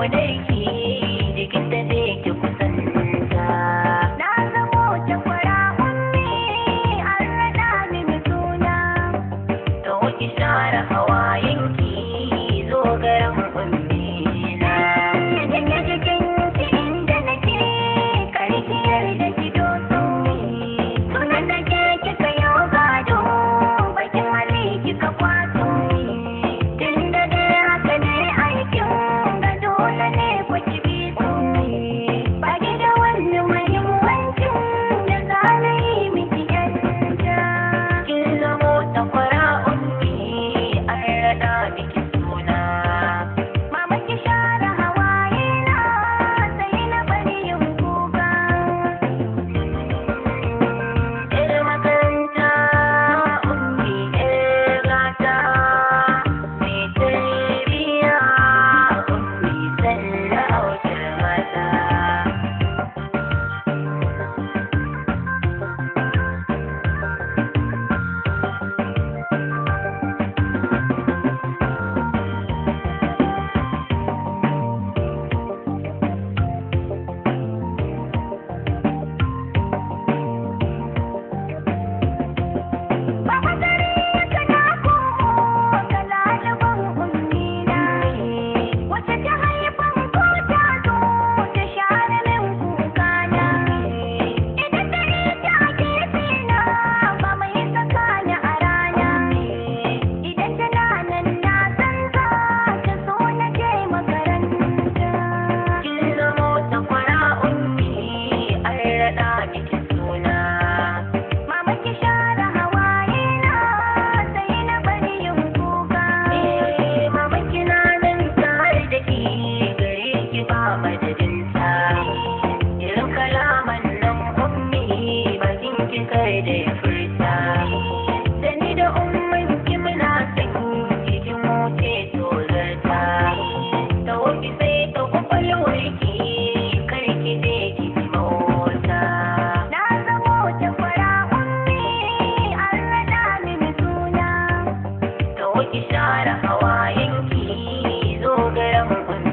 ƙaunarki, jikinta zai ki kusanta. Na zamo takwara ummi, an raɗa mini suna. Taho ki share hawayenki, zo garin ummina. Janye jikinki inda nake, kar ki yarda ki doso. Sunan da ke kika yau gado, bakin hali kika kwaso. Tun da dai haka ne aikin ga dole ne ku ki bi su. Ba ki da wani muhimmancin da za na yi miki yanta. Kin zamo takwara ummi, an raɗa miki suna. Mama ki share hawaye na, sai na bari yin kuka. Yar makaranta ummi, yar gata, mai tarbiyya ummi, sallah autar mata. Baba gare ka na komo, ka laliban ummina. Wace ta haifan ko ta zo ta share min kukana. Idan da ita a gefe na, ba mai saka ni a rana. Idan tana nan na san za ta so na je makaranta. Kin zamo takwara ummi, an raɗa miki suna. Mama ki share hawaye na, sai na bari yin kuka. Eh, mama kina nan tare da ke, gare ki ba madadinta. Irin kalaman nan ummi, bakin ki kar da ya furta. Da ni da umman ki muna son ki, kin wuce tozarta. Ta wofi sai ta kwakwalwar ki, kar ki je ki ji mota. Na zamo takwara ummi, an raɗa mini suna. Ta woki share hawayenki, zo garin ummi.